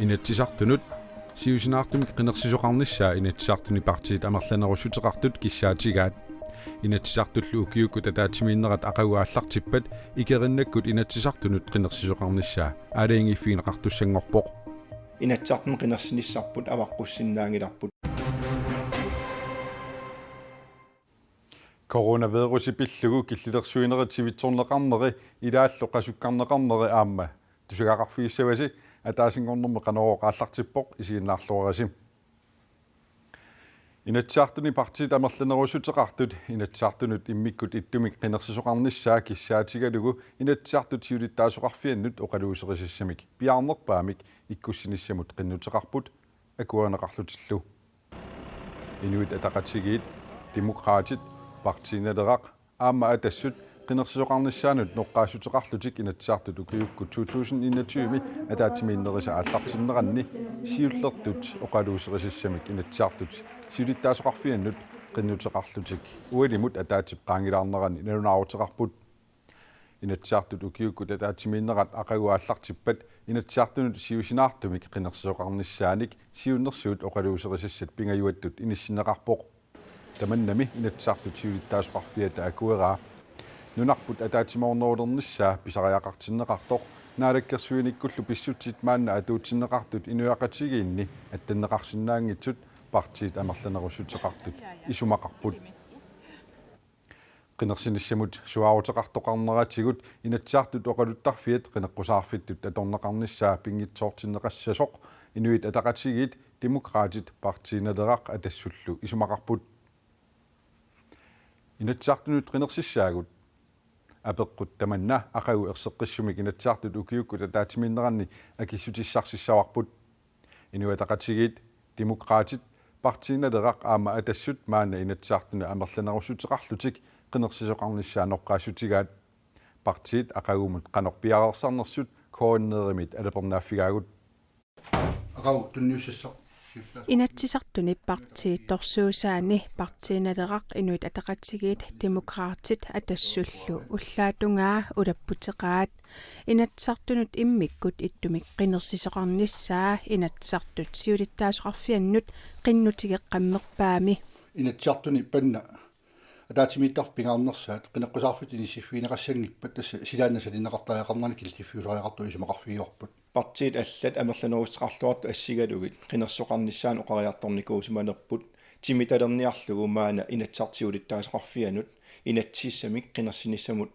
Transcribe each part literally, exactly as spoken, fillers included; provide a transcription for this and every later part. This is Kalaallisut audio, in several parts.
Inatsisartunut siusinaartumik qinersisoqarnissaa Inatsisartuni partiit amerlanerussuteqartut kissaatigaat. Inatsisartullu ukiukkut ataatsimiinnerat aqagu aallartippat ikeriinnakkut Inatsisartunut qinersisoqarnissaa aalajangiiffigineqartussanngorpoq. Inatsisartuni qinersinissarput avaqqussinnaanngilarput. Coronavirusi pillugu killilersuinerit sivitsorneqarneri ilaallu qasukkarneqarneri aamma tusagaqarfigissavasi, ataasinngornermi Qanorooq aallartippoq, isiginnaarluarisi. Inatsisartuni partiit amerlanerussuteqartut Inatsisartunut immikkut ittumik qinersisoqarnissaa kissaatigalugu Inatsisartut siulittaasoqarfiannut oqaluuserisassamik piaarnerpaamik ikkussinissamut qinnuteqarput akuerineqarlutillu. Inuit Ataqatigiit, Demokraatit, Partii Naleraq aamma Atassut qinersisoqarnissaannut noqqaassuteqarlutik Inatsisartut ukiukkut to tusind enogtyve ataatsimiinnerisa aallartinneranni siullertut oqaluuserisassamik Inatsisartut siulittaasoqarfiannut qinnuteqarlutik ualimut ataatsip qaangilaarnerani nalunaaruteqarput. Inatsisartut ukiukkut ataatsimiinnerat aqagu aallartippat Inatsisartunut siusinaartumik qinersisoqarnissaanik siunnersuut oqaluuserisassat pingajuattut inissinneqarpoq. Tamannami Inatsisartut siulittaasoqarfiata akueraa nunarput ataatsimoornerulernissaa pisariaqartinneqartoq, naalakkersuinikkullu pissutsit maanna atuutsinneqartut inuiaqatigiinni attanneqarsinnaanngitsut partiit amerlanerussuteqartut isumaqarput. Qinersinissamut suaaruteqartoqarneratigut Inatsisartut oqaluttarfiat qineqqusaarfittut atorneqarnissaa pinngitsoortinneqassasoq Inuit Ataqatigiit, Demokraatit, Partii Naleraq Atassullu isumaqarput. Inatsisartunut qinersissaagut. Apeqqut tamanna aqagu erseqqissumik Inatsisartut ukiukkut ataatsimiinneranni akissutissarsiorparput. Inuit Ataqatigiit, Demokraatit, Partii Naleraq aamma Atassut maanna Inatsisartuni amerlanerussuteqarlutik qinersisoqarnissaa noqqaassutigaat. Partiit aqagumut qanoq piareersarnersut K N R-imit alapernaaffigaagut. Aqagu tunniussassaq. Inatsisartuni partiit torsuusaanni Partii Naleraq, Inuit Ataqatigiit, Demokraatit Atassullu ullaatungaa ulapputeqaat. Inatsisartunut immikkut ittumik qinersisoqarnissaa Inatsisartut siulittaasoqarfiannut qinnutigeqqammerpaami. Inatsisartuni panna ataatsimiittarfik pingaarnersaat qineqqusaarfittut inissiffigineqassanngippat tassa silaannaq salineqartariaqarnerani killiffiusariaqartoq isumaqarfigivarput. Partiit allat amerlanerussuteqarluartut assigalugit qinersisoqarnissaannut oqariartornikuusimanerput timitalerniarlugu maanna Inatsisartut siulittaasoqarfiannut inatsisissamik qinersinissamut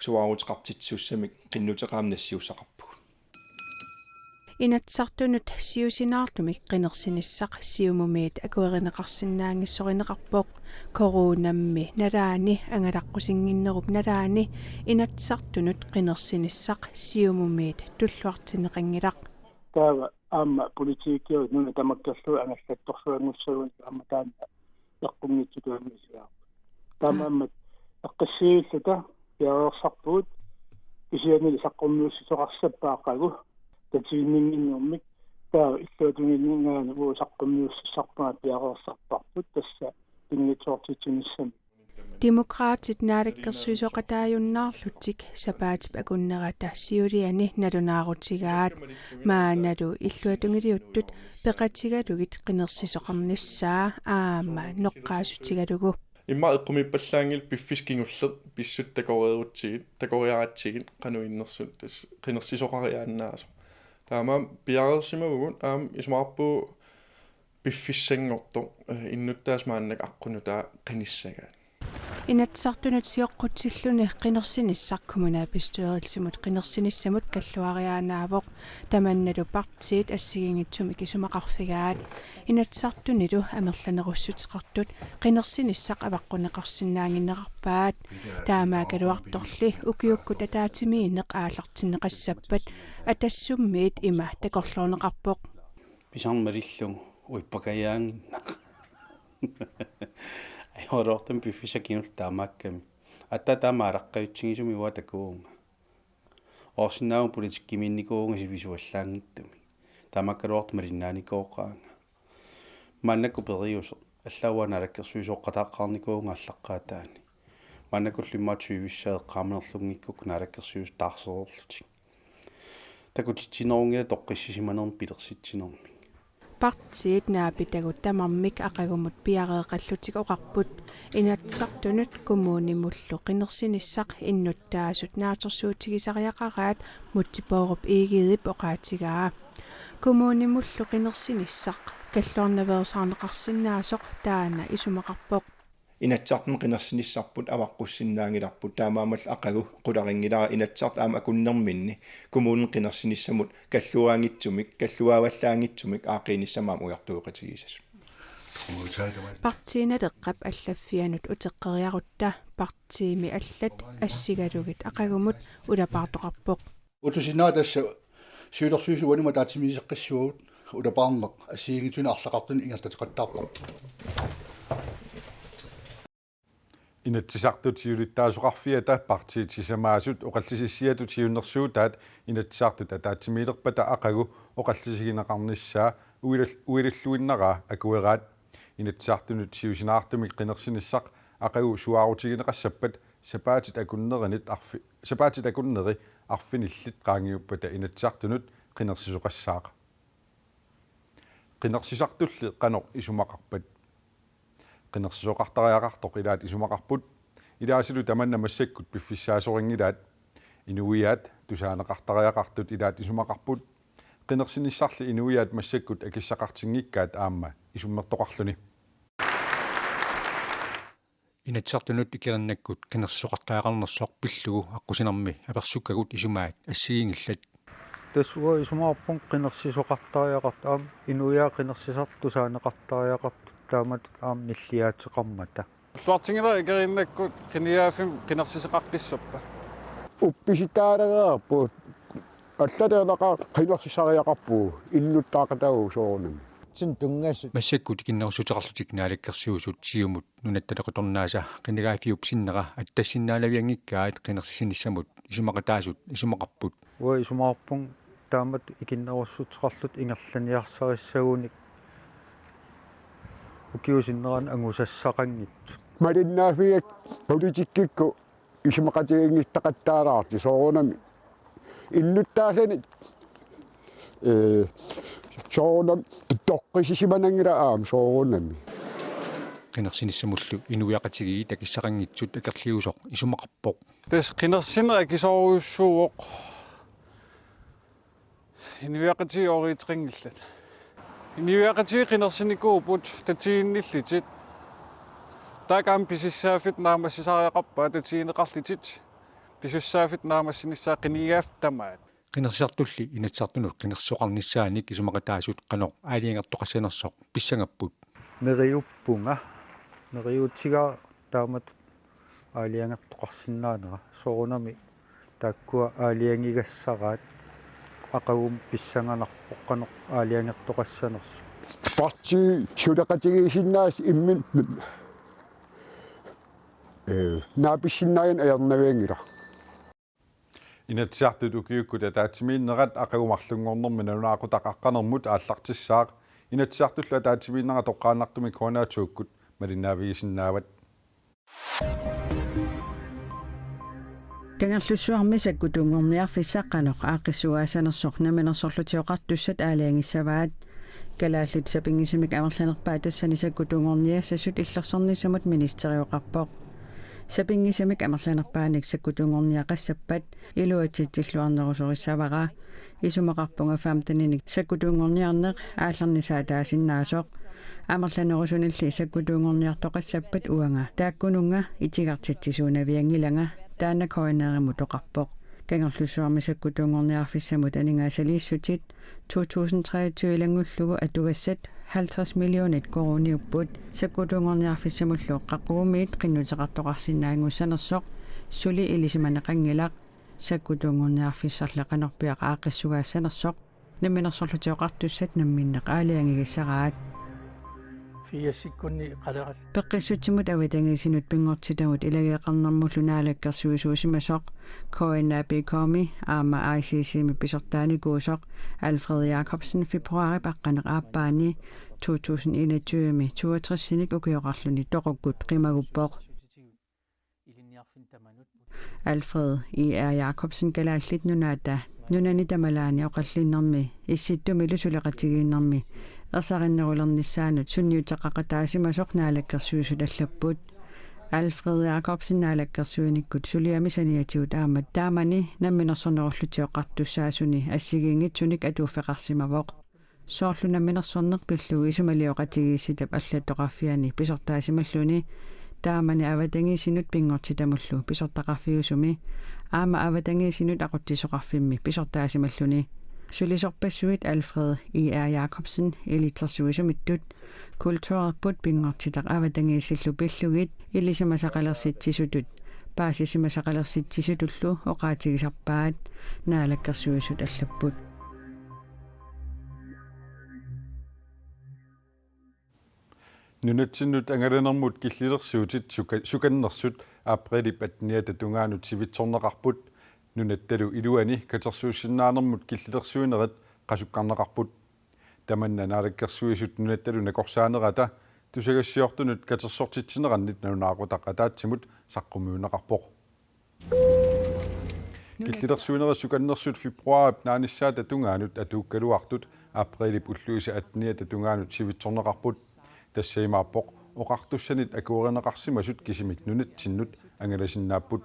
suaaruteqartitsisussamik qinnuteqarneq nassiussaqarpugut. Inatsisartunut siusinaartumik qinersinissaq Siumumiit akuerineqarsinnaanngissorinneqarpoq. Coronammi nalaani angalaqqusinnginnerup nalaani Inatsisartunut qinersinissaq Siumumiit tulluartinneqanngilaq. Taava aamma politikerit nuna tamakkerlugu angallattorsuanngussagunik aamma taanna eqqunngitsutut angisigaarput. Taamaammat eqqissiivilluta piareersarpugut, kisiannili saqqummiussisoqassappat aqagu tatiginninnginnermik, taava illuatungilinngaanniit uagut saqqummiussissarput piareersarparput tassa pinngitsoortitsinissami. Demokraatit naalakkersuisooqataajunnaarlutik sapaatip akunnerata siuliani nalunaarutigaat. Maannalu illuatungiliuttut peqatigalugit qinersisoqarnissaa aamma noqqaassutigalugu. Immaqa eqqumiippallaanngilaq piffissaq kingulleq pissutsit takoreerutsigit, takoriaratsigit qanoq innersut tassa qinersisoqariaannaasoq. Taamaammat piareersimavugut aamma isumaqarpugut piffissanngortoq, eh, innuttaasut maannakkut aqqut nutaat qinissagaat. Inatsisartunut sioqqutsilluni qinersinissaq kommunalbestyrelsimut qinersinissamut kalluariaannaavoq. Tamannalu partiit assigiinngitsumik isumaqarfigaat. Inatsisartunilu amerlanerussuteqartut qinersinissaq avaqqunneqarsinnaannginnerarpaat. Taamaakkaluartorli ukiukkut ataatsimiinneq aallartinneqassappat Atassummiit ima takorloorneqarpoq. Pisarmat malillugu uippakajaannginnaq. Ajoraluartumik piffissaq kingulleq taamaakkami. Aatsaat taama alaqqajutsigisumik uanga takuuvunga. Oorsinnaavunga politikkimiinnikuuvunga sivisuallaanngitsumik. Taamaakkaluartoq malinnaanikooqaanga. Maannakkut periuseq. Allaat uanga naalakkersuisooqataaqqaarnikuuvunga aallaqqaataani. Maannakullu immaqa tyvessaa eqqaamanerlunngikkukku naalakkersuisut taarsereerlutik. Takutitsinerunngilaq toqqissisimanermik pilersitsinermik. Partiit naapitagut tamarmik aqagumut piareeqallutik oqarput Inatsisartunut kommunimullu qinersinissaq innuttaasut naatsorsuutigisariaqaraat Múte Bourup Egedep oqaatigaa. Kommunimullu qinersinissaq kalluarnaveersaarneqarsinnaasoq taanna isumaqarpoq. Inatsisartuni qinersinissarput avaqqussinnaanngilarput, taamaammallu aqagu qularinngilara Inatsisartut aamma akunnerminni kommunini qinersinissamut kalluaanngitsumik, kalluaavallaanngitsumik aaqqiinissamut aamma ujartueqatigiissasut. Partii Naleqqap allaffianut uteqqeriarutta partiimi allat assigalugit aqagumut ulapaartoqarpoq. Utusinnaat tassa siulersuisut uanimut ataatsimiiseqqissuagut, ulapaarneq assigiinngitsunik arlaqartunik ingerlateqattaartarpoq. Inatsisartut siulittaasoqarfiata partiit sisamaasut oqallisissiatut siunnersuutaat Inatsisartut ataatsimiilerpata aqagu oqallisigineqarnissaa uilal-, uililluinnaraa akueraat. Inatsisartunut siusinaartumik qinersinissaq aqagu suaarutigineqassappat sapaatit akunnerinit arfi-, sapaatit akunneri arfinillit qaangiuppata Inatsisartunut qinersisoqassaaq. Qinersisartulli qanoq isumaqarpat? Qinersisoqartariaqartoq ilaat isumaqarput, ilaasilu tamanna massakkut piffissaasorinngilaat. Inuiaat tusaaneqartariaqartut ilaat isumaqarput, qinersinissarli inuiaat massakkut akissaqartinngikkaat aamma isummertoqarluni. Inatsisartunut ikerinnakkut qinersisoqartariaqarnersoq pillugu aqqusinermi apersukkagut isumaat assigiinngillat. Tassa uanga isumaqarpunga qinersisoqartariaqartoq aamma inuiaat qinersisartut tusaaneqartariaqartut taamatut aamma nilliaateqarmata. Illuartinngilara ikerinnakkut qinigaaffimmi qinersisoqaqqissappat. Uppisittaalereerpugut, allaternaqaaq qinersisariaqarpugut, innuttaaqataagut soorunami. Sin tunngasut. Massakkut ikinnerussuteqarlutik Naalakkersuisut Siumut Nunatta Qitornaasa qinigaaffiup sinnera attassinnaanavianngikkaat qinersisinissamut isumaqataasut isumaqarput. Uanga isumaqarpunga taamatut ikinnerussuteqarlutik ingerlaniarsarissagunik ukiup sinnerani angusassaqanngitsut. Malinnaaffigaakka politikkikkut isumaqatigiinngissuteqattaalaartut soorunami. Innuttaasanik ee soorunami toqqissisimananngilaq aamma soorunami. Qinersinissamullu inuiaqatigiit akissaqanngitsut akerliusoq isumaqarpoq. Tassa qinersineq akisoorujussuuvoq inuiaqatigiit ooriuteqanngillat. Inuiaqatigiit qinersinikuupput tatiginnillutik. Taakku aamma pisussaaffik naammassisariaqarpaat tatigineqarlutik. Pisussaaffik naammassinissaat qinigaaffik tamaat. Qinersisartulli Inatsisartunut qinersisoqarnissaanik isumaqataasut qanoq aalajangertoqassanersoq pissangapput. Neriuppunga, neriuutigaara taamatut aalajangertoqarsinnaanera, soorunami taakkua aalajangigassaraat aqagumut pissanganarpoq qanoq aalajangertoqassanersoq. Partiit suleqatigiissinnaasut imminnut ee naapissinnaaginnarnavianngilaq. Inatsisartut ukiukkut ataatsimiinnerat aqagu marlunngornermi nalunaaqutaq aqqanermut aallartissaaq. Inatsisartullu ataatsimiinnerat toqqaannartumik K N R to-kkut malinnaavigisinnaavat. Kangerlussuarmi sakkutuunngorniarfissaq qanoq aaqqissugaassanersoq Namminersorlutik Oqartussat aalajangissavaat. Kalaallit sapinngisamik amerlanerpaat tassani sakkutuunngorniassasut illersornissamut ministeri oqarpoq. Sapinngisamik amerlanerpaanik sakkutuunngorniaqassappat iluatsitsilluarnerusorissavara. Isumaqarpunga femteninik sakkutuunngorniarneq aallarnisaataasinnaasoq. Amerlanerusunilli sakkutuunngorniartoqassappat uanga taakkununnga itigartitsisuunavianngilanga, taanna K N R-imut oqarpoq. Kangerlussuarmi sakkutuunngorniarfissamut aningaasaliissutit to tusind treogtyve ilanngullugu atugassat halvtreds millionit koruuniupput. Sakkutuunngorniarfissamullu qaqugumit qinnuteqartoqarsinnaanngussanersoq suli ilisimaneqanngilaq. Sakkutuunngorniarfissarli qanorpiaq aaqqissugaassanersoq Namminersorlutik Oqartussat namminneq aalajangigissaraat. Fiasikkunni qalerat. Peqqissutsimut avatangiisinut pinngortitamut ilageeqarnermullu naalakkersuisuusimasoq K N A P K-mi aamma I C C-mi pisortaanikuusoq Alfred Jacobsen februaarip aqqaneq aappaani to tusind enogtyve-mi toogtresinik ukioqarluni toqukkut qimaguppoq. Alfred E R Jacobsen Kalaallit Nunaata nunani tamalaani oqallinnermi Issittumilu suleqatigiinnermi ersarinnerulernissaanut sunniuteqaqataasimasoq Naalakkersuisut allapput. Alfred Jacobsen naalakkersuinikkut suliami saniatigut aamma taamani namminersornerullutik oqartussaasuni assigiinngitsunik atuuffeqarsimavoq. Soorlu namminersorneq pillugu isumalioqatigiissitap allattoqarfiani pisortaasimalluni taamani avatangiisinut pinngortitamullu pisortaqarfiusumi aamma avatangiisinut aqutsisoqarfimmi pisortaasimalluni. Sulisorpassuit Alfred E R Jacobsen ilitsersuisumittut kulturerput pinngortitaq avatangiisillu pillugit ilisimasaqalersitsisutut paasisimasaqalersitsisutullu oqaatigisarpaat, Naalakkersuisut allapput. Nunatsinnut angalanermut killilersuutit suka-, sukannersut aprilip atteniata tungaanut sivitsorneqarput. Nunattalu iluani katersuussinnaanermut killilersuinerit qasukkarneqarput. Tamanna Naalakkersuisut nunattalu nakorsaanerata tusagassiortunut katersortitsinerannit nalunaaqutaq ataatsimut saqqummiunneqarpoq. Killilersuinerit sukannersut februaarip naanissaata tungaanut atuukkaluartut aprilip ulluisa atteniata tungaanut sivitsorneqarput. Tassa imaappoq oqartussanit akuerineqarsimasut kisimik nunatsinnut angalasinnaapput.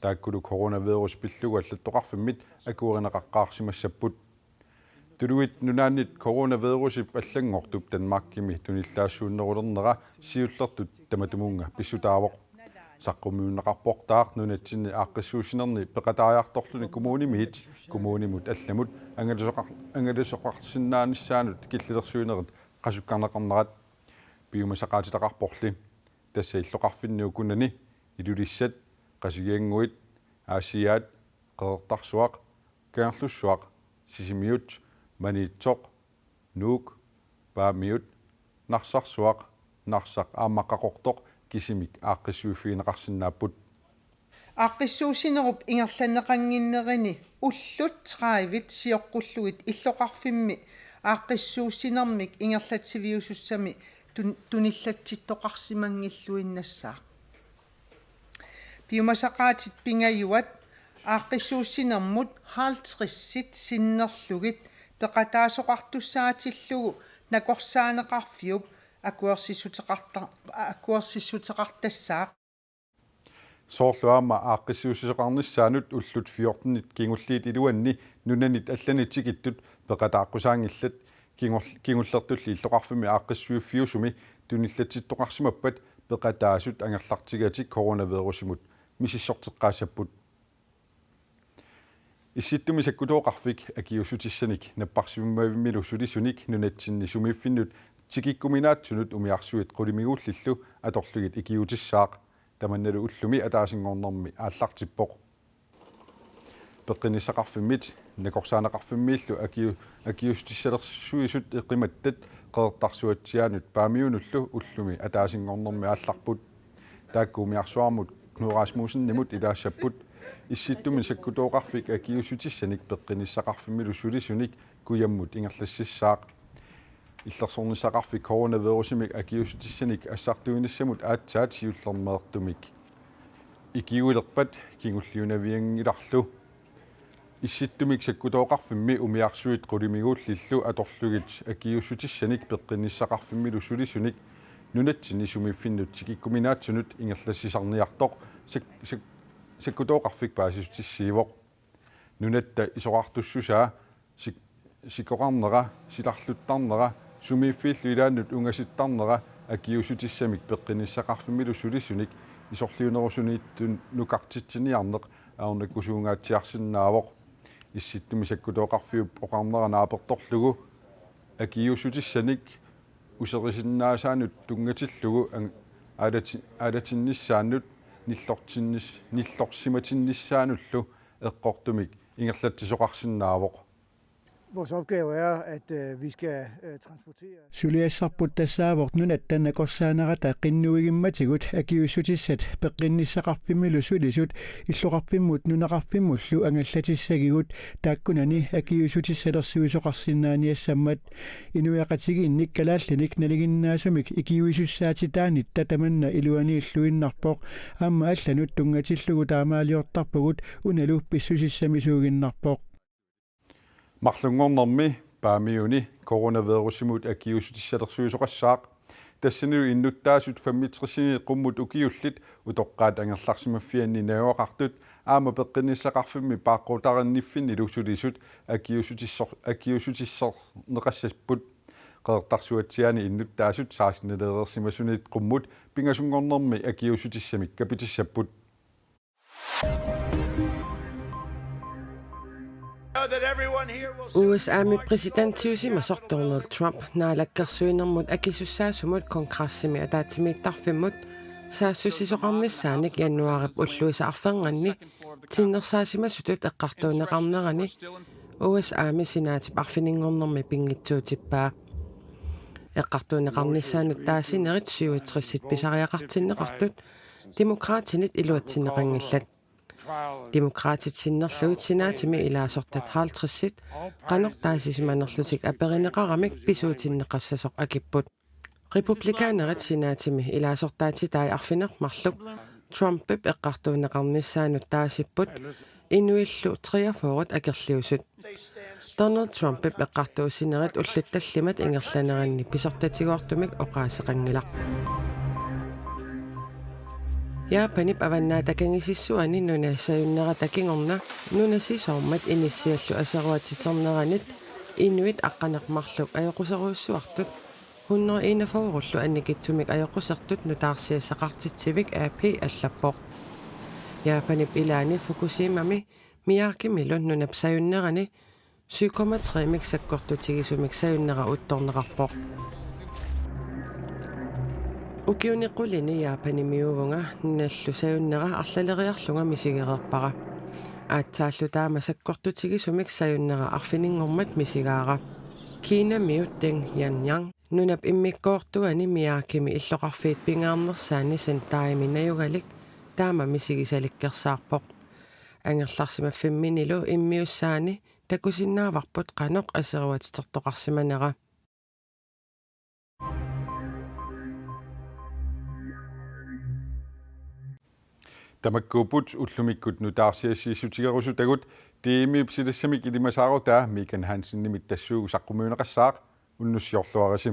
Taakkulu coronavirus pillugu allattoqarfimmit akuerineqaqqaarsimassapput. Tuluit Nunaannit coronavirusip allanngortup Danmarkimi tunillaassuunnerulernera siullertut tamatumunnga pissutaavoq. Saqqummiunneqarpoq taaq nunatsinni aaqqissuussinerni peqataariartorluni kommunimiit kommunimut allamut angalasoqar-, angalasoqarsinnaanissaanut killilersuinerit qasukkarneqarnerat piumasaqaatitaqarporli. Tassa illoqarfinni ukunani Ilulissat, Qasigiannguit, Aasiaat, Qeqertarsuaq, Kangerlussuaq, Sisimiut, Maniitsoq, Nuuk, Paamiut, Narsarsuaq, Narsaq aamma Qaqortoq kisimik aaqqissuiffigineqarsinnaapput. Aaqqissuussinerup ingerlanneqannginnerini ullut tredive sioqqullugit illoqarfimmi aaqqissuussinermik ingerlatsiviusussami tun-, tunillatsittoqarsimanngilluinnassaaq. Piumasaqaatit pingajuat aaqqissuussinermut halvtredsit sinnerlugit peqataasoqartussaatillugu nakorsaaneqarfiup akuersissuteqarta-, akuersissuteqartassaaq. Soorlu aamma aaqqissuussisoqarnissaanut ullut fjortenit kingulliit iluanni nunanit allanit tikittut peqataaqqusaanngillat kingul-, kingullertulli illoqarfimmi aaqqissuiffiusumi tunillatsittoqarsimappat peqataasut angerlartigatik coronavirusimut misissorteqqaassapput. Issittumi sakkutooqarfik akiuussutissanik napparsimmavimmilu sulisunik nunatsinni sumiiffinnut tikikkuminaatsunut umiarsuit qulimiguullillu atorlugit ikiuutissaaq. Tamannalu ullumi ataasinngornermi aallartippoq. Peqqinnissaqarfimmit nakorsaaneqarfimmiillu akiu-, akiuussutissalersuisut eqimattat Qeqertarsuatsiaanut Paamiunullu ullumi ataasinngornermi aallarput. Taakku umiarsuarmut Knud Rasmussenimut ilaassapput. Issittumi sakkutooqarfik akiuussutissanik peqqinnissaqarfimmilu sulisunik kujammut ingerlassissaaq. Illersornissaqarfik coronavirusimik akiuussutissanik assartuinissamut aatsaat siullermeertumik ikiuilerpat kingulliunavianngilarlu. Issittumik sakkutooqarfimmi umiarsuit qulimiguullillu atorlugit akiuussutissanik peqqinnissaqarfimmilu sulisunik nunatsinni sumiiffinnut tikikkuminaatsunut ingerlassisarniartoq sak-, sak-, sakkutooqarfik paasissutissiivoq. Nunatta isorartussusaa sik-, sikoqarnera, silarluttarnera, sumiiffiillu ilaannut ungasittarnera akiuussutissamik peqqinnissaqarfimmilu sulisunik isorliunerusuniittut nukartitsiniarneq ajornakusuungaatsiarsinnaavoq. Issittumi sakkutooqarfiup oqarnera naapertorlugu akiuussutissanik userisinnaasaanut tunngatillugu ang-, aalati-, aalatinnissaannut nillortinnis-, nillorsimatinnissaanullu eqqortumik ingerlatsisoqarsinnaavoq. Vores opgave er, at øh, vi skal øh, transportere. Suliassarput tassaavoq nunatta nakorsaanerata qinnuigimmatigut akiuussutissat peqqinnissaqarfimmilu sulisut illoqarfimmut nunaqarfimmullu angallatissagigut, taakkunani akiuussutissalersuisoqarsinnaaniassammat. Inuiaqatigiinnik kalaallinik nalinginnaasumik ikiuisussaatitaanitta tamanna iluaniilluinnarpoq. Aamma allanut tunngatillugu taamaaliortarpugut, unalu pissusissamisuuginnarpoq. Marlunngornermi Paamiuni coronavirusimut akiuussutissalersuisoqassaaq. Tassanilu innuttaasut femogtresini qummut ukiullit utoqqaat angerlarsimaffianni najugaqartut aamma peqqinnissaqarfimmi paaqqutarinniffimmilu sulisut akiuussutissor-, akiuussutissorneqassapput. Qeqertarsuatsiaani innuttaasut sekstenileriarsimasunit qummut pingasunngornermi akiuussutissamik kapitissapput. U S A-mi præsidentiusimasoq Donald Trump naalakkersuinermut akisussaasumut kongressimi ataatsimiittarfimmut saassussisoqarnissaanik januaarip ulluisa arfernganni tinnersaasimasutut eqqartuunneqarnerani U S A-mi senaatip arfininngornermi pinngitsuutippaa. Eqqartuunneqarnissaanut taasinerit syvogtresit pisariaqartinneqartut Demokraatinit iluatsinneqanngillat. Demokraatit sinnerlugit senaatimi ilaasortat halvtredsit qanoq taasisimanerlutik aperineqaramik pisuutinneqassasoq akipput. Republikanerit senaatimi ilaasortaatitai arfineq-marluk Trumpip eqqartuunneqarnissaanut taasipput inuillu treogfyrre akerliusut. Donald Trumpip eqqartuussinerit ullut tallimat ingerlaneranni pisortatigoortumik oqaaseqanngilaq. Japanip avannaata kangisissuani nuna sajunnerata kingorna nunasisoormat inissiallu aseruatiterneranit inuit aqqaneq-marluk ajoquserujussuartut hundrede enogfyrrellu annikitsumik ajoqusertut nutaarsiassaqartitsivik A P allappoq. Japanip ilaani Fukushimami Miyakimilu nunap sajunnerani syv komma tre-mik sakkortutigisumik sajunnera uttorneqarpoq. Ukiuni qulini Japanimiuuvunga nunallu sajunnera arlaleriarlunga misigereerpara. Aatsaallu taama sakkortutigisumik sajunnera arfininngormat misigaara. Kinamiu Deng Yanyan nunap immikkoortuani Miyakimi illoqarfiit pingaarnersaanni Sendaimi najugalik taama misigisalikkersaarpoq. Angerlarsimaffimminilu immiussaani takusinnaavarput qanoq aseruatitertoqarsimanera. Tamakkuupput ullumikkut nutaarsiassiissutigerusutagut. D M-ip silassamik ilimasaarutaa Mikael Hansenimit tassuugu saqqummiunneqassaaq, unnussiorluarisi.